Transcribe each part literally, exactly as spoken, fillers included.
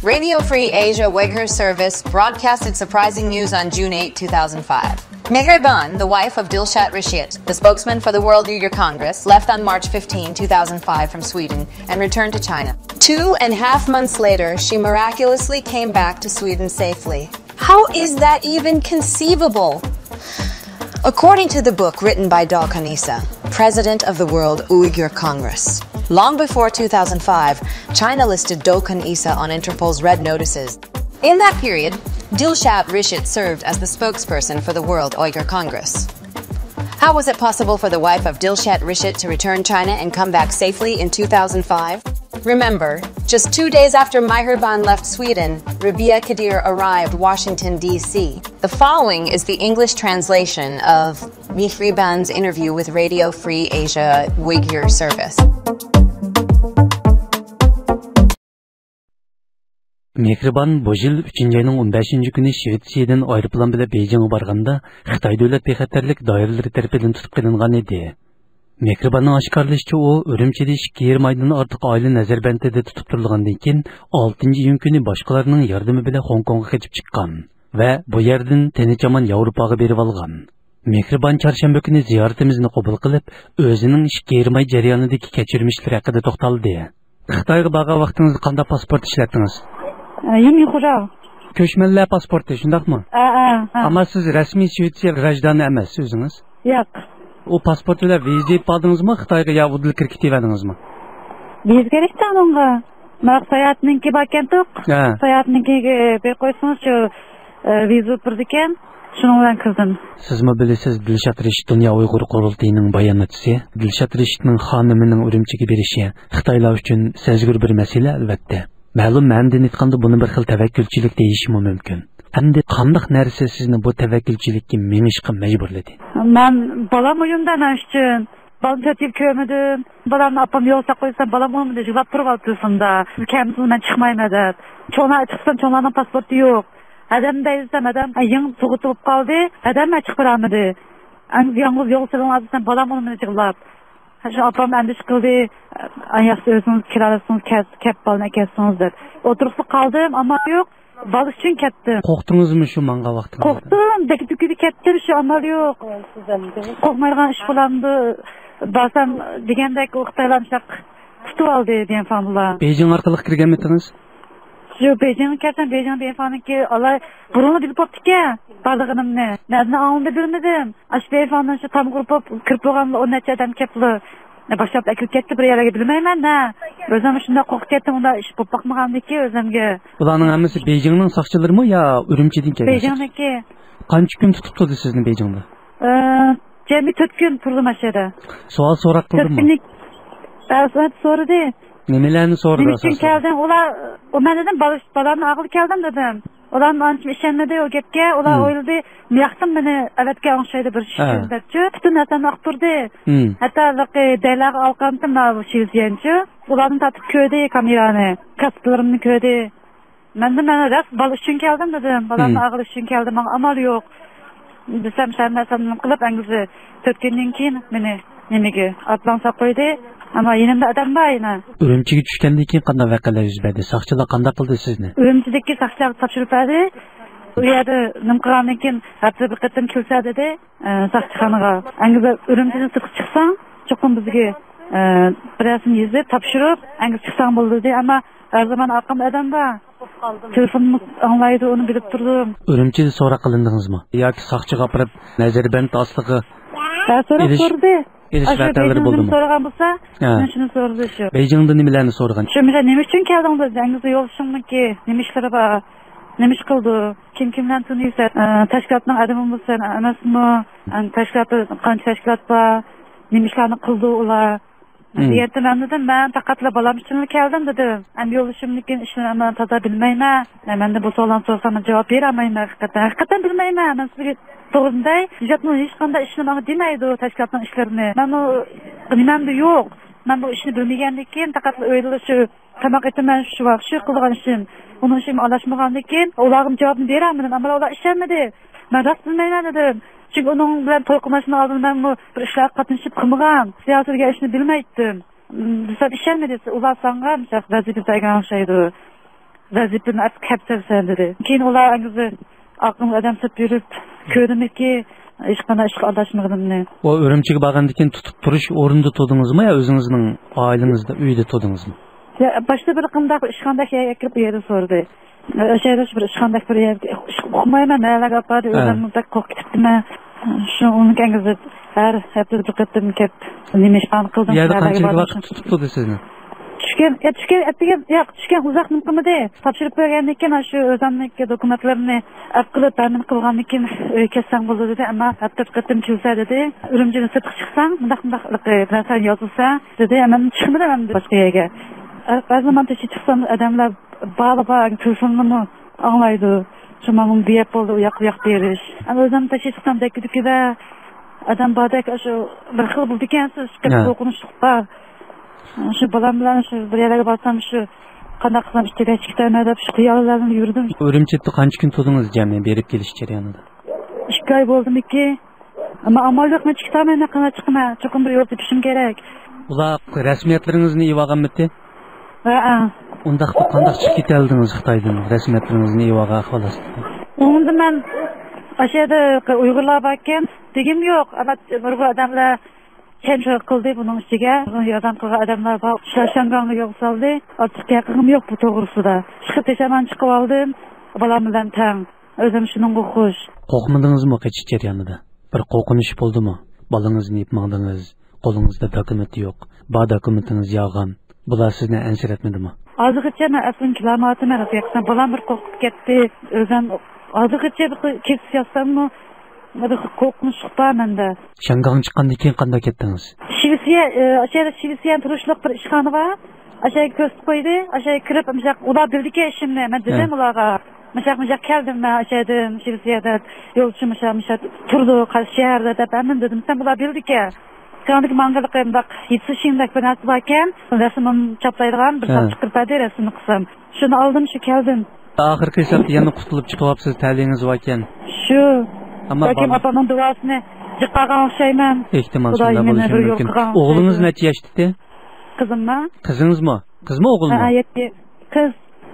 Radio Free Asia Uyghur Service broadcasted surprising news on June eighth, two thousand five. Mehriban, the wife of Dilshat Rashid, the spokesman for the World Uyghur Congress, left on March fifteenth, two thousand five, from Sweden and returned to China. Two and a half months later, she miraculously came back to Sweden safely. How is that even conceivable? According to the book written by Dokun Eisa, president of the World Uyghur Congress, long before two thousand five, China listed Dokun Eisa on Interpol's red notices. In that period, Dilshat Rashid served as the spokesperson for the World Uyghur Congress. How was it possible for the wife of Dilshat Rashid to return China and come back safely in two thousand five? Remember, just two days after Mehriban left Sweden, Rabia Kadeer arrived Washington, D C. The following is the English translation of Mehriban's interview with Radio Free Asia Uyghur Service. مېھرىبان بۇ يىل ئۈچىنچى ئاينىڭ ئون بەشىنچى كۈنى شىۋېتسىيەدىن ئايروپىلان بىلەن بېيجىڭغا بارغاندا، خىتاي دۆلەت بىخەتەرلىك دائىرىلىرى تەرىپىدىن تۇتۇپ قېلىنغان ئىدى. مېھرىباننىڭ ئاشكارىلىشىچە، ئۇ ئۈرۈمچىدە ئىككى يېرىم ئايدىن ئارتۇق ئائىلە نەزەربەندىدە تۇتۇپ تۇرۇلغاندىن كېيىن، ئالتىنچى ئىيۇن كۈنى باشقىلارنىڭ ياردىمى بىلەن خوڭكوڭغا قېچىپ چىققان ۋە بۇ يەردىن تىنچ-ئامان ياۋروپاغا بېرىۋالغان. مېھرىبان چارشەنبە كۈنى زىيارىتىمىزنى قوبۇل قىلىپ، ئۆزىنىڭ ئىككى يېرىم ئاي جەريانىدىكى كەچۈرمىشلىرى ھەققىدە توختالدى. خىتايغا بارغان ۋاقتىڭىزدا قانداق پاسپورت ئىشلەتتىڭىز؟ ئە، يىميۇخۇجاۋ. كۆچمەنلەر پاسپورتى، شۇنداقمۇ؟ ئە، ئە، ئە. ئەمما سىز رەسمىي شىۋېتسىيە گراژدانى ئەمەس ئۆزىڭىز؟ ياق. ئۇ پاسپورت بىلەن ۋىزا ئېلىپ باردىڭىزمۇ خىتايغا يا ئۇدۇل كىرىپ كېتىۋەردىڭىزمۇ؟ ۋىزا كېرەكتى ئۇنىڭغا. مانا ساياھەتنىڭكى باركەنتۇق. ھە. ساياھەتنىڭكىگە بېرىپ قويسىڭىز شۇ، ئە، ۋىزا بېرىدىكەن. شۇنىڭ بىلەن كىردىم. سىزمۇ بىلىسىز، دىلشات رېشىت دۇنيا ئۇيغۇر قۇرۇلتىيىنىڭ باياناتچىسى. دىلشات رېشىتنىڭ خانىمىنىڭ ئۈرۈمچىگە بېرىشى خىتايلار ئۈچۈن سەزگۈر بىر مەسىلە، ئەلۋەتتە. مەلۇم مەنىدىن ئېيتقاندا، بۇنى بىر خىل تەۋەككۈلچىلىك دېيىشمۇ مۇمكىن. ئەمدى قانداق نەرسە سىزنى بۇ تەۋەككۈلچىلىككە مېڭىشقا مەجبۇرلىدى؟ مەن بالام ئويۇندا مەن ئۈچۈن. بالىنى تۆت يىل كۆرمىدىم. بالامنى ئاپام يوقلاپ قويسام، بالام ئۇنىمىدى، يىغلاپ تۇرۇۋالدى تېلېفوندا. كەلمىسىمۇ مەن چىقمايمەن دەپ. چوڭلار چىقسام، چوڭلارنىڭ پاسپورتى يوق. ھەدەم دەيسەم، ھەدەم يېڭى تۇغۇت بولۇپ قالدى. ھەدەم مەن چىقىپ بارالمىدى. ئەڭ يالغۇز يول سېلىڭلار دېسەم، بالام ئۇنىمىدى يىغلاپ. شۇ ئاپام ئەندىشە قىلدى. ئەڭ ياخشىسى ئۆزىڭىز كېلەلىسىڭىز، كەل-، كەپ بالىنى ئەكەلسىڭىز دەپ. ئولتۇرۇپلا قالدىم، ئامال يوق. بالا ئۈچۈن كەتتىم. قورقتىڭىزمۇ شۇ ماڭغان ۋاقتىڭىزدا؟ قورقتۇم، دەككە-دۈككىدە كەتتىم، شۇ ئامال يوق. قورقمايدىغان ئىش بولامدۇ؟ بارسام دېگەندەك ئۇ خىتايلار مۇشۇنداق تۇتۇۋالدى، دىيەنفاڭلار. بېيجىڭ ئارقىلىق كىرگەنمىدىڭىز؟ شۇ بېيجىڭغا كەلسەم، بېيجىڭ دىيەنفاڭنىڭكى ئالاي بۇرۇنلا بىلىپ بوپتىكەن بارلىغىنىمنى. نەدىن ئاڭلىدى بىلمىدىم. ئاشۇ دىيەنفاڭدىن شۇ تامغا ئۇرۇپ كىرىپ بولغان ئون نەچچە ئادەم كەپلا. باشلاپ ئەكىرىپ كەتتى بىر يەرلەرگە، بىلمەيمەن ھە. ئۆزۈم شۇنداق قورقۇپ كەتتىم، ئۇنداق ئىش بولۇپ باقمىغاندىكىن ئۆزۈمگە. بۇلارنىڭ ھەممىسى بېيجىڭنىڭ ساقچىلىرىمۇ يا ئۈرۈمچىدىن كەلگەن؟ بېيجىڭدىكى. قانچە كۈن تۇتۇپ تۇردى سىزنى بېيجىڭدا؟ ئە، جەمئىي تۆت كۈن تۇردۇم ئاشۇ يەردە. سوئال سوراق قىلدىمۇ؟ تۆت كۈنلۈك. ئە، سوئال سورىدى. نېمىلەرنى سورىدى ئاساسەن؟ نېمە ئۈچۈن كەلدىڭ؟ ئۇلار، ئۇ مەن دېدىم، بالا، بالامنى ئالغىلى كەلدىم دېدىم. ئۇلار ئانچە ئىشەنمىدى ئۇ گەپكە. ئۇلار ئويلىدى، مۇياقتىن مېنى ئەۋەتكەن ئوخشايدۇ بىر ئىش ئۈچۈن دەپچۇ. پۈتۈن نەرسەمنى ئاقتۇردى. ھەتتا ھېلىقى دەيلەرگە ئالقانتىم، ماۋۇ شىۋېتسىيەنچۇ. ئۇلاردىن تارتىپ كۆردى كامېرانى. كاسپىلىرىمنى كۆردى. مەندە مەن راست بالا ئۈچۈن كەلدىم دېدىم. بالامنى ئالغىلى ئۈچۈن كەلدىم، ماڭا ئامال يوق. دېسەم، سەن نەرسەمنى قىلىپ، ئەڭگۈزى تۆت كۈندىن كېيىن مېنى نېمىگە ئاتلاڭ ساپ قويدى. ئەمما يېنىمدا ئادەم بار يەنە. ئۈرۈمچىگە چۈشكەندىن كېيىن قانداق ۋەقەلەر يۈز بەردى؟ ساقچىلار قانداق قىلدى سىزنى؟ ئۈرۈمچىدىكى ساقچىلارغا تاپشۇرۇپ بەردى. ئۇ يەردە نېمە قىلغاندىن كېيىن، ھەپتىدە بىر قېتىم كېلسە دېدى، ئە، ساقچىخانىغا. ئەڭگىزى ئۈرۈمچىدىن سىرتقا چىقساڭ، چوقۇم بىزگە، ئە، بىر رەسىم يېزىپ تاپشۇرۇپ، ئەڭگىزى چىقساڭ بولىدۇ دېدى. ئەمما ھەر زامان ئارقامدا ئادەم بار. تېلېفونمۇ ئاڭلايدۇ، ئۇنى بىلىپ تۇردۇم. ئۈرۈمچىدە سوراق قىلىندىڭىزمۇ؟ ياكى ساقچىغا ئاپىرىپ، نەزەربەند ئاستىغا ھە، سوراق ئېلىش، سورىدى. ئېلىش ئاشۇ ۋەقەلىرى بولدىمۇ؟ سورىغان بولسا، ھە. مەن شۇنى سورىدى شۇ. بېيجىڭدا نېمىلەرنى سورىغان؟ شۇ، مىسال، نېمە ئۈچۈن كەلدىڭ دېدى. ئەڭگىزى يولدىشىڭنىڭكى نېمە ئىشلىرى بار؟ نېمە ئىش قىلىدۇ؟ كىم كىم بىلەن تونۇيسەن؟ ئە، تەشكىلاتنىڭ ئادىمى بولسەن ئەمەسمۇ؟ ئە، تەشكىلاتتا قانچە تەشكىلات بار؟ نېمە ئىشلارنى قىلىدۇ ئۇلار؟ دېگەندە مەن دېدىم، مەن پەقەتلا بالام ئۈچۈنلا كەلدىم دېدىم. ئەمدى يولدىشىمنىڭكى ئىشلىرىنى مەن تازا بىلمەيمەن. مەندىن بۇ سوئاللارنى سورىسام، مەن جاۋاب بېرەلمەيمەن ھەقىقەتەن. ھەقىقەتەن بىلمەيمەن. مەن سىزگە توغرىدىن دەي، نىجاتمۇ ھېچقانداق ئىشنى ماڭا دېمەيدۇ، تەشكىلاتنىڭ ئىشلىرىنى. مەنمۇ نېمەمدە يوق. مەن بۇ ئىشنى بىلمىگەندىن كېيىن پەقەتلا ئۆيدىلا شۇ تاماق ئېتىمەن، شۇ ۋاقىت شۇ قىلغان ئىشىم. ئۇنىڭ ئۈچۈن ئارىلاشمىغاندىن كېيىن ئۇلارغىمۇ جاۋابنى بېرەلمىدىم. ئەمما ئۇلار ئىشەنمىدى. مەن راست بىلمەيمەن دېدىم. چۈنكى ئۇنىڭ بىلەن توي قىلماشنىڭ ئالدىدا مەنمۇ بىر ئىشلارغا قاتنىشىپ قىلمىغان. سىياسىي دېگەن ئىشنى بىلمەيتتىم. دېسەم ئىشەنمىدى. ئۇلار ساڭا مۇشۇنداق ۋەزىپە بەرگەن ئوخشايدۇ. ۋەزىپىنى ئارتۇق كەپ سەن دېدى. كېيىن ئۇلار ئەگىزى ئاقىمغا ئادەم سېلىپ يۈرۈپ كۆردۈمكى، ھېچقانداق ئىشقا ئارىلاشمىغىنىمنى. ئۇ ئۈرۈمچىگە بارغاندىن كېيىن تۇتۇپ تۇرۇش ئورنىدا تۇردىڭىزمۇ يا ئۆزىڭىزنىڭ ئائىلىڭىزدە، ئۆيدە تۇردىڭىزمۇ؟ يا، باشتا بىر قانداق بىر ئىشخانىدەك يەرگە كىرىپ، ئۇ يەردە سورىدى. ئاشۇ يەردە شۇ بىر ئىشخانىدەك بىر يەرگە ئۇقمايمەن، نەلەرگە ئاپاردى، ئۆزۈم مۇنداق قورقۇپ كېتىپتىمەن. شۇ ئۇنىڭ كەينىگە ھەر ھەپتىدە بىر قېتىم كېلىپ، نېمە ئىش بارمۇ قىلدىڭ، يەردە نەلەرگە قانچىلىك باردىڭ؟ ۋاقىت تۇتۇپ تۇردى سىزنى؟ چۈشكەن، يا، چۈشكەن، ئەتىگەن، ياق، چۈشكەن ئۇزاق نېمە قىلمىدى. تاپشۇرۇپ بەرگەندىن كېيىن، شۇ ئۆزۈمنىڭكى دوكۇمېنتلىرىمنى ئەپ قىلىپ، تەمىن قىلغاندىن كېيىن، ئۆيگە كەتسەڭ بولىدۇ دېدى. ئەمما ھەپتىدە بىر قېتىم كېلىسەن دېدى. ئۈرۈمچىدىن سىرتقا چىقساڭ، مۇنداق، مۇنداق بىر نەرسە يازىسەن دېدى. مەن چىقمىدىم ئەمدى باشقا يەرگە. بەزى زامان تېشى چىقسام، ئادەملەر بار، بار، تېلېفوننىمۇ ئاڭلايدۇ. شۇ ماڭا بۇ يەپ بولدى، ئۇ ياققا، بۇ ياققا بېرىش. ئەمما ئۆزۈم تېشى چىقسام، دەككە-دۈككىدە ئادەم باردەك، شۇ بىر خىل بولىدىكەنسىز، شۇ قورقۇنچلۇق بار. شۇ بالام بىلەن شۇ بىر يەرلەرگە بارسام، شۇ قانداق قىلسام ئىچىدە چىقىتىمەن دەپ شۇ خىياللار بىلەن يۈردۈم. ئۈرۈمچىدە قانچە كۈن تۇردىڭىز جەمئىي بېرىپ كېلىش جەريانىدا؟ ئىككى ئاي بولدىمىكى. ئەمما ئامال يوق، مەن چىقىتىمەن، قانداق چىقىمەن؟ چوقۇم بىر يول تېپىشىم كېرەك. ئۇلار رەسمىيەتلىرىڭىزنى ئېلىۋالغانمىتى؟ ھەئە. ئۇنداقتا قانداق چىقىپ كېتەلىدىڭىز خىتايدىن، رەسمىيەتلىرىڭىزنى ئېلىۋالغان ئەھۋال ئاستىدا؟ ئۇندا مەن ئاشۇ يەردە ئۇيغۇرلار باركەن، دېگىنىم يوق. ئەمما نۇرغۇن ئادەملەر چەنچۈەن قىلدى بۇنىڭ ئىچىگە. ياردەم قىلغان ئادەملەر بار. شياڭگاڭغا يول سالدى. ئارتۇق گەپ قىلغۇم يوق بۇ توغرىسىدا. چىقىپ پېشامان چىقىۋالدىم. بالام بىلەن تەڭ. ئۆزۈم شۇنىڭغا خۇش. قورقمىدىڭىزمۇ قېچىش جەريانىدا؟ بىر قورقۇنچ بولدىمۇ؟ بالىڭىزنى ئېلىپ ماڭدىڭىز. قولىڭىزدا دوكۇمېنت يوق. بار دوكۇمېنتىڭىز يالغان. بۇلار سىزنى ئەنسىرەتمىدىمۇ؟ ھازىرغىچە مەن ئەسلىمنى كېلەلمەيۋاتىمەن، راست گەپ قىلسام. بالام بىر قورقۇپ كەتتى. ئۆزۈم ھازىرغىچە بىر كېسىپ ياتساممۇ، بىر قورقۇنچلۇق بار مەندە. شياڭگاڭ چىققاندىن كېيىن قانداق كەتتىڭىز؟ شىۋېتسىيە، ئە، ئاشۇ يەردە شىۋېتسىيە تۇرۇشلۇق بىر ئىشخانا بار. ئاشۇ يەرگە كۆرسىتىپ قويدى. ئاشۇ يەرگە كىرىپ، مۇشۇ ئۇلار بىلىدىكەن ئىشىمنى. مەن دېدىم ئۇلارغا، مۇشاق، مۇشاق كەلدىم مەن ئاشۇ يەردىن، شىۋېتسىيەدە يولچى مۇشا، مۇشا تۇرىدۇ، قايسى شەھەردە دەپ ھەممىنى دېدىم. سەن بۇلار بىلىدىكەن. سەندىكى ماڭغىلىقى مۇنداق يېتىشىشىمدەك بىر نەرسە باركەن، رەسىمىم چاپلايدىغان بىر ساپ چىقىرىپ بەردى، رەسىمنى قىلسام. شۇنى ئالدىم، شۇ كەلدىم. ئاخىرقى ھېسابتا يەنە قۇتۇلۇپ چىقىۋاپسىز، تەلىيىڭىز باركەن. شۇ. ئەمما بەلكىم ئاپامنىڭ دۇئاسىنى جىق قالغان ئوخشايمەن. ئېھتىمال شۇنداق بولۇشى مۇمكىن. ئوغلىڭىز نەچچە ياشتا؟ قىزىممۇ؟ قىزىڭىزمۇ؟ قىزمۇ، ئوغۇلمۇ؟ ھە، يەتتە. قىز.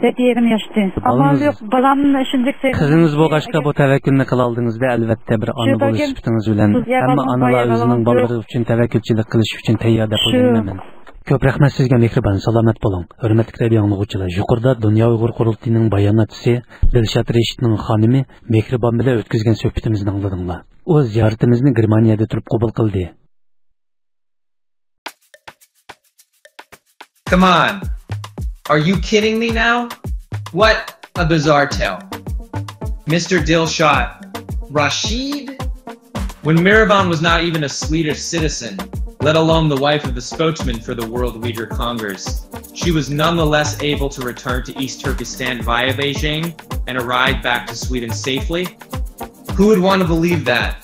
يەتتە يېرىم ياشتى. ئامال يوق، بالامنى شۇنداق سېغىندىم. قىزىڭىز بولغاچقا بۇ تەۋەككۈلنى قىلالدىڭىزدە، ئەلۋەتتە بىر ئانا بولۇش سۈپىتىڭىز بىلەن. ھەممە ئانىلار ئۆزىنىڭ بالىلىرى ئۈچۈن تەۋەككۈلچىلىك قىلىش ئۈچۈن تەييار دەپ ئويلايمەن مەن. كۆپ رەھمەت سىزگە، مېھرىبان، سالامەت بولۇڭ. ھۆرمەتلىك رادىيو ئاڭلىغۇچىلار، يۇقىرىدا دۇنيا ئۇيغۇر قۇرۇلتىيىنىڭ باياناتچىسى دىلشات رېشىتنىڭ خانىمى مېھرىبان بىلەن ئۆتكۈزگەن سۆھبىتىمىزنى ئاڭلىدىڭلار. ئۇ زىيارىتىمىزنى گېرمانىيەدە تۇرۇپ قوبۇل قىلدى. Come on. Are you kidding me now? What a bizarre tale. Mister Dilshad Rashid? When Miravan was not even a Swedish citizen, let alone the wife of the spokesman for the World Uyghur Congress, she was nonetheless able to return to East Turkestan via Beijing and arrive back to Sweden safely? Who would want to believe that?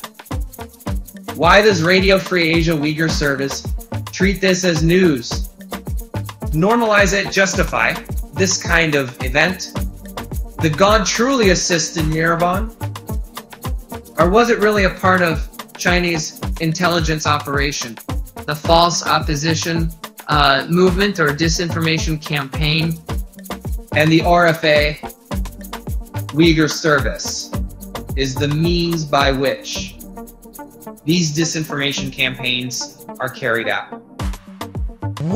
Why does Radio Free Asia Uyghur Service treat this as news? Normalize it, justify this kind of event? Did God truly assist in Yerevan? Or was it really a part of Chinese intelligence operation, the false opposition uh, movement or disinformation campaign? And the R F A Uyghur Service is the means by which these disinformation campaigns are carried out.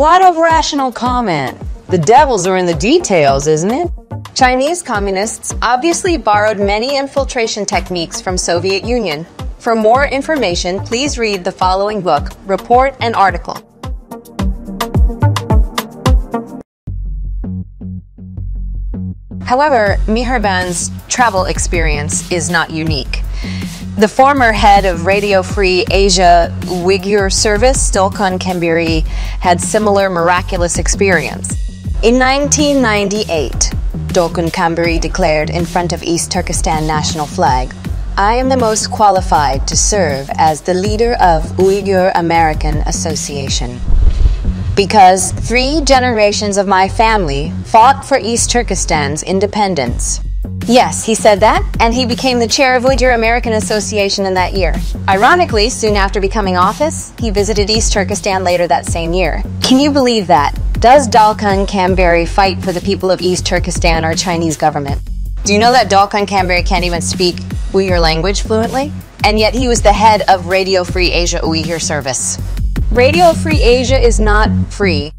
What a rational comment. The devils are in the details, isn't it? Chinese communists obviously borrowed many infiltration techniques from Soviet Union. For more information, please read the following book, report, and article. However, Mihraban's travel experience is not unique. The former head of Radio Free Asia Uyghur Service, Dolkun Kambiri, had similar miraculous experience. In nineteen ninety-eight, Dolkun Kambiri declared in front of East Turkestan national flag, "I am the most qualified to serve as the leader of Uyghur American Association, because three generations of my family fought for East Turkestan's independence." Yes, he said that, and he became the chair of Uyghur American Association in that year. Ironically, soon after becoming office, he visited East Turkestan later that same year. Can you believe that? Does Dolkun Kamberi fight for the people of East Turkestan or Chinese government? Do you know that Dolkun Kamberi can't even speak Uyghur language fluently? And yet he was the head of Radio Free Asia Uyghur Service. Radio Free Asia is not free.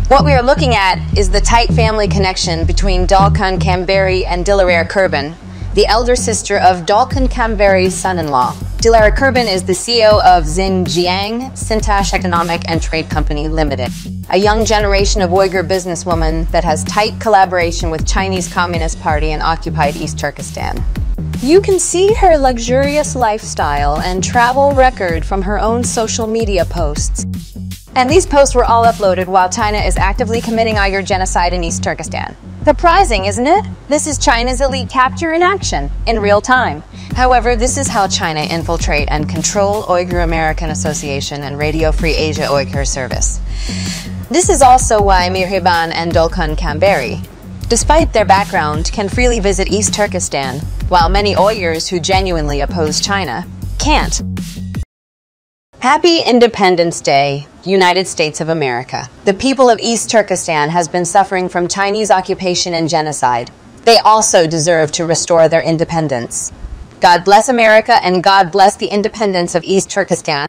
What we are looking at is the tight family connection between Dolkun Kamberi and Dilara Kurban, the elder sister of Dolkun Kamberi's son-in-law. Dilara Kurban is the C E O of Xinjiang Sintash Economic and Trade Company Limited, a young generation of Uyghur businesswoman that has tight collaboration with Chinese Communist Party and occupied East Turkestan. You can see her luxurious lifestyle and travel record from her own social media posts. And these posts were all uploaded while China is actively committing Uyghur genocide in East Turkestan. Surprising, isn't it? This is China's elite capture in action, in real time. However, this is how China infiltrate and control Uyghur American Association and Radio Free Asia Uyghur Service. This is also why Mihriban and Dolkun Kamberi, despite their background, can freely visit East Turkestan, while many Uyghurs who genuinely oppose China can't. Happy Independence Day, United States of America. The people of East Turkestan has been suffering from Chinese occupation and genocide. They also deserve to restore their independence. God bless America and God bless the independence of East Turkestan.